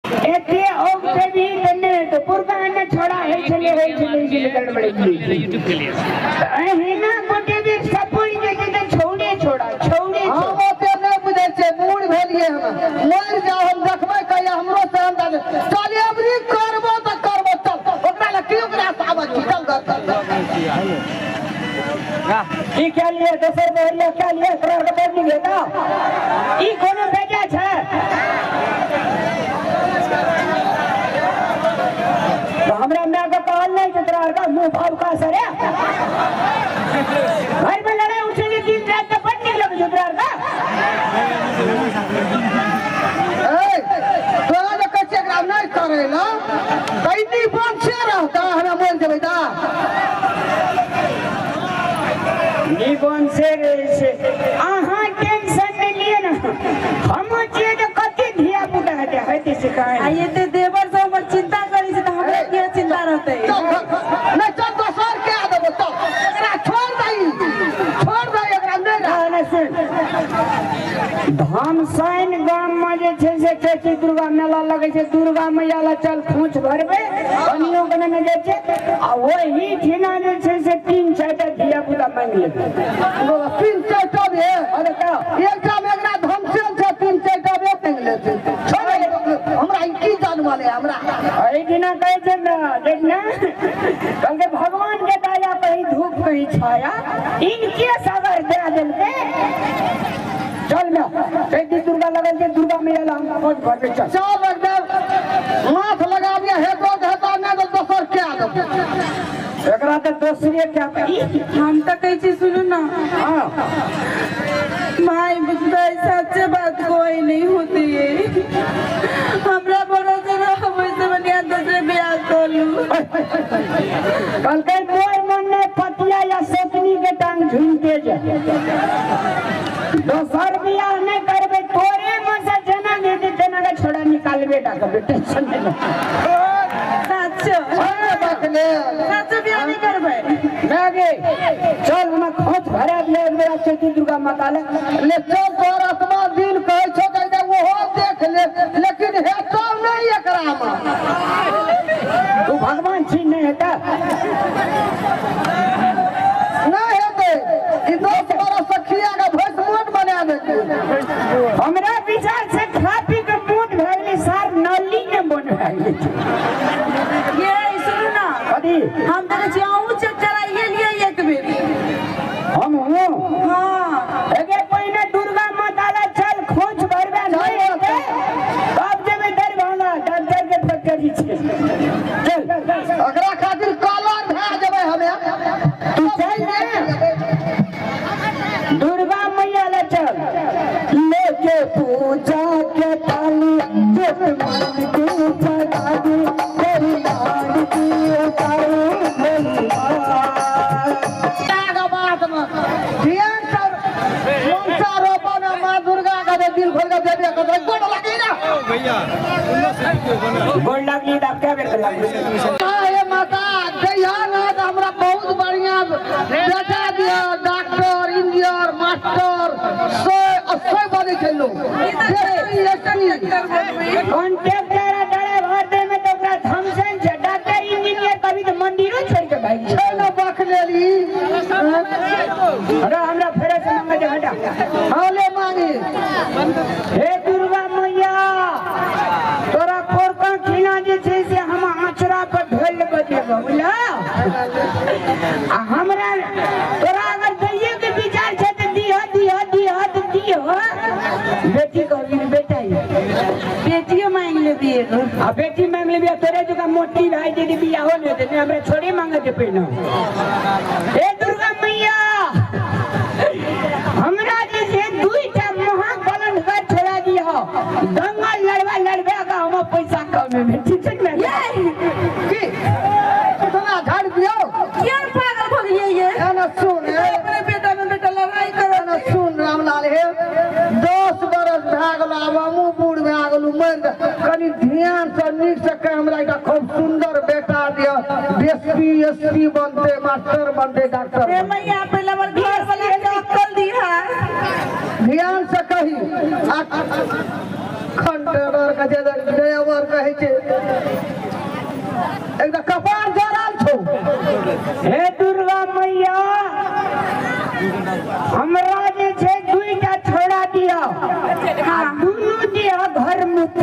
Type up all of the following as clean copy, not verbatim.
एते औगते भी तऽ नहि तऽ पुरका एने छोड़ा होइ छलै होइ छलै होइ छलै गड़बड़े एहिना गोटे बेर सपुरि जाइ छै तऽ छौड़े छोड़ा छौड़े हम छोड़ा। ओते नहि बुझै छियै, बूढ़ भेलियै हम, मरि जाउ हम देखबै कहिया हमरो से अंदाज। चल अबरी करबो तऽ करबो, चल ओकरा लए की ओकरा से आबै छी, चल घर चल। की केलियै दोसर बहरिया केलियै तोरा आरके बड़ नीक हेतौ ई कोनो बेजा छै तऽ हमरा मायके कहल नहि छै तोरा आरके मुँह भाव का सरे घरमे लड़ाइ उठै छै दिन राति तऽ बड़ नीक लगै छै तोरा आरके। ए तोरा जे कहै छियै एकरा नहि करै लए तऽ ई निपन से रहतै, हमे मरि जेबै तऽ। निबन से रहै छै, अहाँ टेंशन नहि लिअ ने, हम छियै तऽ कते धिया पुता हेतै हेतै से आ कहानी। एते देवर सब हमर चिंता करै छै तऽ हमरा किया चिंता रहतै? चल नहि चल दोसर के देबो, चल एकरा छोड़ दही, छोड़ दही एकरा नहि रह। नहि सुन, धामसाइन गाम में जे छै से चैती दुर्गा मेला लगै छै, दुर्गा मैया लए चल खोंच भरबै, कनियो के नहि जाइ छै आ ओही ठिना जे छै से 3-4 टा धिया पुता मांगि लेतै। 3-4 टा बे? अरे का एकटा मे एकरा धमसेल छै, 3-4 टा बे मांगि लेतै। छोड़ हमरा ई की जानवल है हमरा। एहि दिना कहै छै ने, देख ने, कहलकै भगवान के दया कहीं धूप कहीं छाया, इनके सागर दे देलकै। चल ना चैती दुर्गा लगल छै, दुर्गा मैया लए हम खोज भरबै, चल। चल एकदम माथ लगाबिए, हेतो तऽ हेतो, नहि तऽ दोसर कए देबो। एकरा तऽ दोसरे क्या हम तऽ कहै छी सुनू ना। हाँ भाई भाई सच्चे बात कोई नहीं होती है, हमरा भरोसे रहो, वैसे बढ़िया दूसरे ब्याह कर लू। कहलकै मोर मन ने पतिया या सोतनी के टांग झुलते जाए, दोसर बियाह नहि करबै, तोरे मन से जेना देते तेना के छोड़ा निकालबे टा करबै, टेंशन नहि ले। सच्चो बकले सच्चो बियाह नहीं करबै। मैं गे चल हमरा खोज भरा दिया एक बेर चैती दुर्गा माता ले। ले चल तोहर आत्मा दिल कहै छौ तऽ ओहो देख ले, लेकिन हेतौ नहि एकरा मे। तू भगवान छी नहि हेतै? नहि हेतै, ई 10 बरस से खिया के भैंस मोट बना देतै। हमरा विचार से खा पी के मोट भए गेलै, सार नली ने बन भए गेलै। ये सुनू ना। कथी? हम तऽ कहै छी अहूँ चेक कराइए लिअ एक बेर। हम हूँ? हाँ। एगे पहिने दुर्गा माता लए चल खोज भरबे नहि हेतै तब जेबै दरभंगा डॉक्टर के फैक्ट्री छै, चल। एकरा खातिर कलर भए जेबै हमे। तू चल ने दुर्गा मैया लए चल, लेके पूजा के थाली जोत मन के जगा दे, तेरी लाड की उतारू भोली। बात में ध्यान सर मनसा रोपन माँ दुर्गा का दे दिल खोल के दे दे कतरे गोड़ लगी ना। गोड़ लगली तऽ आब कए बेर लगली? हे माता जहिया ना तऽ हमरा बहुत बढ़िया बेटा दिया, डॉक्टर इंजीनियर मास्टर से अस्सी बनै छै लोग। कॉन्ट्रैक्टर आ ड्राइवर दे में तऽ ओकरा थमसन छै, डॉक्टर इंजीनियर कभी तऽ मंदिरो छोड़ि के भागि छै ने बखलेली। हमरा हमरा फेर से मांगे जे हटा। हाँ ले मांगी। हे दुर्गा मैया तोरा कोरका खिना जे छै से हम आँचरा पर ढोल बजेबो, बुझला? आ हमरा तोरा अगर दैये के विचार छै तऽ दिह दिह दिह तऽ दिह, बेटी कहबी बेटा बेटियो मांगि लेबी एगो। आ बेटी मांगि लेबी, तोरे जकाँ मोटी भाई दीदी बियाहो नहि हेतै, नहि हमरा छोड़े मांगे छै पहिने। हे दुर्गा मैया हमरा जे छै 2टा महाबलंद घर छोड़ा दिह, दंगल लड़बा लड़बा के हम पैसा कमेबै, ठीक छै ने? की इतना झाड़ दियौ? किया पागल भऽ गेलियै ये? एना सुन, अपने बेटा में बेटा लड़ाई करत। एना सुन रामलाल, हे 10 बरस भए गेल, आब हमहूँ बूढ़ भए गेलहुँ, मरि कनि ध्यान से नीक से कह हमरा एकटा खूब सुंदर बेटा दिअ, डीएसपी एसपी बनतै, मास्टर बनतै, डॉक्टर हे बनतै। मैया पहिले हमर घर वाला के अक्कल दिहा। ध्यान से कही। आ कंटेनर के जे ड्राइवर कहै छै एकदम कपार जरल छौ। हे दुर्गा मैया, हमरा जे छै दुईटा छोड़ा दिया, आ दुनू दिया घर मुक्त।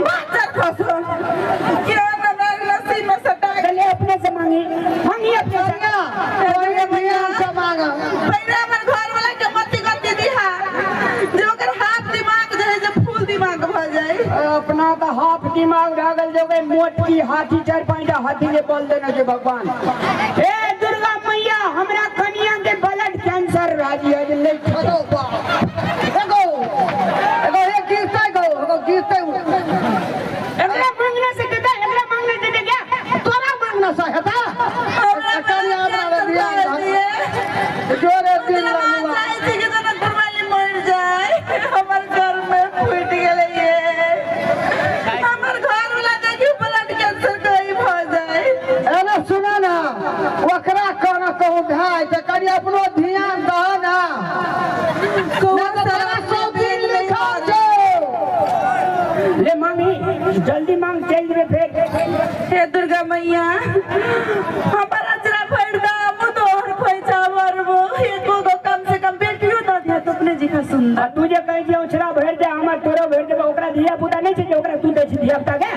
बाजर खसो क्यों हमरा नसीब में सटा। चलिए अपने से मांगी, मांगी अपने से। तोरे ध्यान से मांगा। पहले हमर घर वाला के मति गति दिहा जे ओकर हाफ दिमाग जे है जे फुल दिमाग भ जाए। अपना तो हाफ दिमाग भए गेल जे ओहि मोटकी हाथी चारि पाँचटा हाथी के बल देने छै भगवान। हे दुर्गा मैया, हमरा कनिया के ब्लड कैंसर भए गेल जे ले। एगो बाप एगो एगो एक गिरते गो एगो गिरते। एकरा मांगने से देता, एकरा मांगने से दे क्या? तोरा मांगना से हेता? हमरा कनिया हमरा ध्यान दिए जोरे दिल हम लगुआ। चाहै छी कि जनकपुर वाली मर जाए। हमर घर में फूटि गेलै ये, हमर घर वाला देखियो ब्लड कैंसर कहीं भ जाए। एने सुना ना, ओकरा कहना कहूँ भाई तऽ कनि अपनो ध्यान दह ना, नहि तऽ तोरा सब दिन लिखल छौ। ले मांगी, जल्दी मांग, चल जेबै फेर। हे दुर्गा मैया, हमर अचरा भरि दऽ, हमहूँ तोहर खोइछा भरबो। एको गो कम से कम बेटियो दऽ दिहा तऽ अपने जेका सुन्दर। आ तू जे कहै छी ओछरा भरि दे, हमर तोरो भरि देबो, ओकरा धिया पुता नहि छै जे ओकरा तू दै छी धिया पुता के?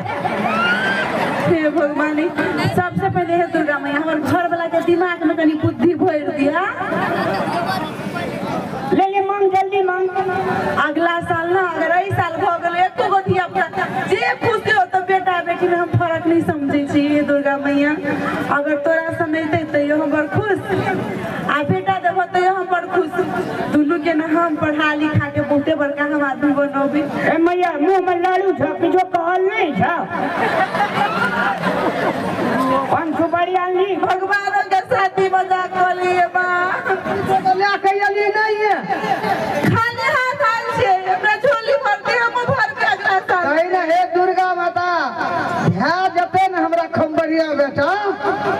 हे भगवानी, सबसे पहिले हे दुर्गा मैया, हमर घर वाला के दिमाग में कनी बुद्धि भरि दिहा। ले ले, मांग, जल्दी मांग। अगला साल ना, अगर एहि साल भऽ गेलै एको गो धिया पुता जे खुशी हो तऽ बेटा बेटी में हम फर्क नहीं समझै छी। हे दुर्गा मैया, अगर तोरा समझतै तैयो हम बड़ खुश, आ बेटा देबो तैयो हम बड़ खुश। दुनू के ना हम पढ़ा लिखा के बहुते बड़का हम आदमी बनबी। ए मैया, मुँह में लालू छ, किछो कहल नहीं छ? पान सुपारी आनली? भगवान के शादी मजाक कऽ लिए बा। लए के एली नहीं है। खाली हाथ आयल छै, हमरा झोली भरते, हम भरबे अगला साल। कही ना, हे दुर्गा माता, भए जेतै ने हमरा खम्बरिया बेटा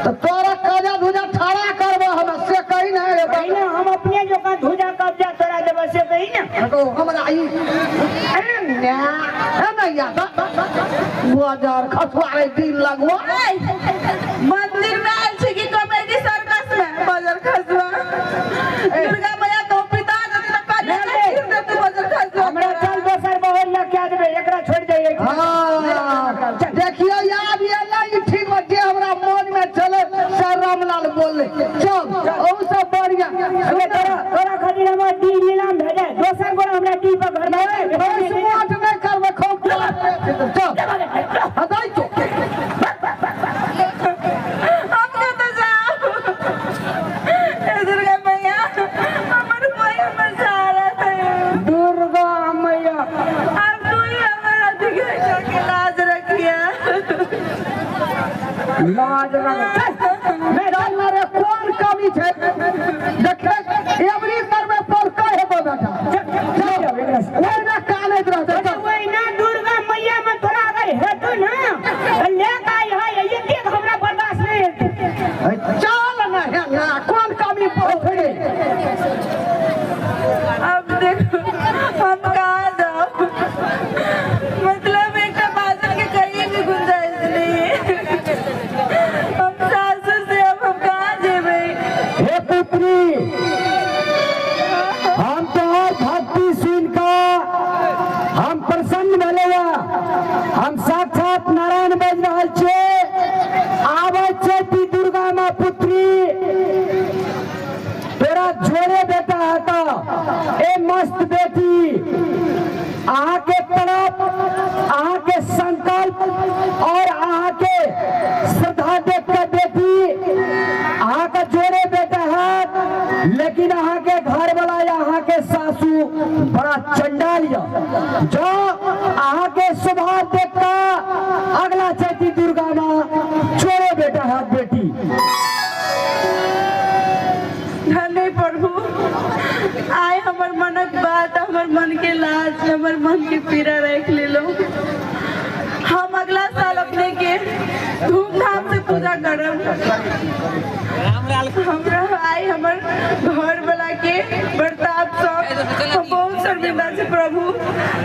तऽ तोरा काजा धुजा ठाड़ा करबो हम, से कही ना रे। कही ना, हम अपने जोका धुजा कब्जा तोरा देबो, से कही ना। एगो हमरा ई अरे न्या हे नैया बाजार खसुआरे दिन लगवा। ऐ, मंदिर में आयल छी कि कॉमेडी सर्कस में बजर खसुआ? दुर्गा मैया को पिता जति त कन्या के चीर देतु बजर खसुआ। हमरा चल, दोसर बहरिया क्या देबै, एकरा छोड़ि दे। हाँ, देखियो, याद एलै ई ठीक बा, जे हमरा मन में चले से रामलाल बोलले। चल, अहू सब बढ़िया। अरे तोरा तोरा खातिर हमर डी नीलाम भए जाए, दोसर गोरा हमरा डी पर घर में स्मार्ट नहीं करबै, खूब चल हटाइ तो। हम कतऽ जाउ? हे दुर्गा मैया, हमर कोई हमर सहारा नहीं। दुर्गा मैया, अब तू ही हमर अथी के लाज रखिया। लाज रख। मैं चल ना रे, कोन कमी छै देखे एवरी करबै पर कहे बेटा। चल जाओ एकरा से। ओहि ना कानैत रहतै, चल। ओहि ना दुर्गा मैया में तोरा अगर हेतौ ना तऽ ले के आइ है, एतेक हमरा बर्दाश्त नहीं हेतौ। चल ना, हे ना, कोन कमी पहुँचै? अब देखो हम कहाँ जाओ, मतलब एक बाजन के कहीं भी गुंजाइश नहीं है। हम सासुर से अब हम कहाँ जेबै? हे पुत्री, हम तोहर भक्ति सुन कऽ हम प्रसन्न भेलौआ। हम साक्षात नारायण बाजि रहल छियै। आबै छै दुर्गा माँ पुत्री, तोरा जोड़े बेटा हेतौ। ए मस्त बेटी, अहाँके तरफ अहाँके संकल्प और अहाँके श्रद्धा देख के बेटी अहाँके जोड़े बेटा है, लेकिन अहाँके घर वाला या अहाँके सासू बड़ा चंडाल यऽ, जो अहाँके स्वभाव देख कऽ अगला चैती दुर्गा माँ जोड़े बेटा है बेटी। धन्य प्रभु, आइ हमर मनक बात, हमर मन के लाज, हमर मन के पीड़ा राखि लेलहुँ। हम अगला साल अपने के धूमधाम से पूजा करब। हमरा आइ हमर घर वाला के बर्ताव सँ हम बहुत शर्मिंदा छी प्रभु।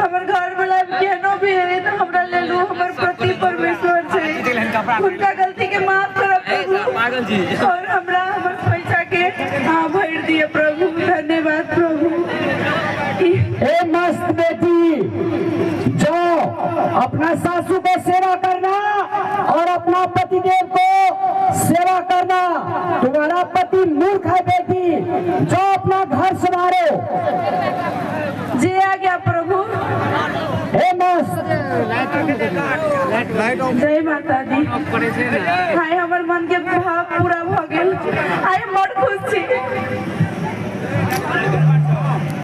हमर घर वाला केहनो भी है तऽ हमरा लेल ओ हमर पति परमेश्वर छै। हुनका गलती के माफ करब प्रभु और हमरा हमर पैसा के अहाँ भरि दिअ प्रभु। धन्यवाद प्रभु। ए मस्त बेटी, जाओ अपना सासू को सेवा करना और अपना पतिदेव को सेवा करना। तुम्हारा पति मूर्ख है बेटी, जाओ अपना घर संवारो। जे आ गया प्रभु। हे मस्त। जय माता दी। आइ हमर मन के भाव पूरा भऽ गेल। आइ हम बड़ खुश छी।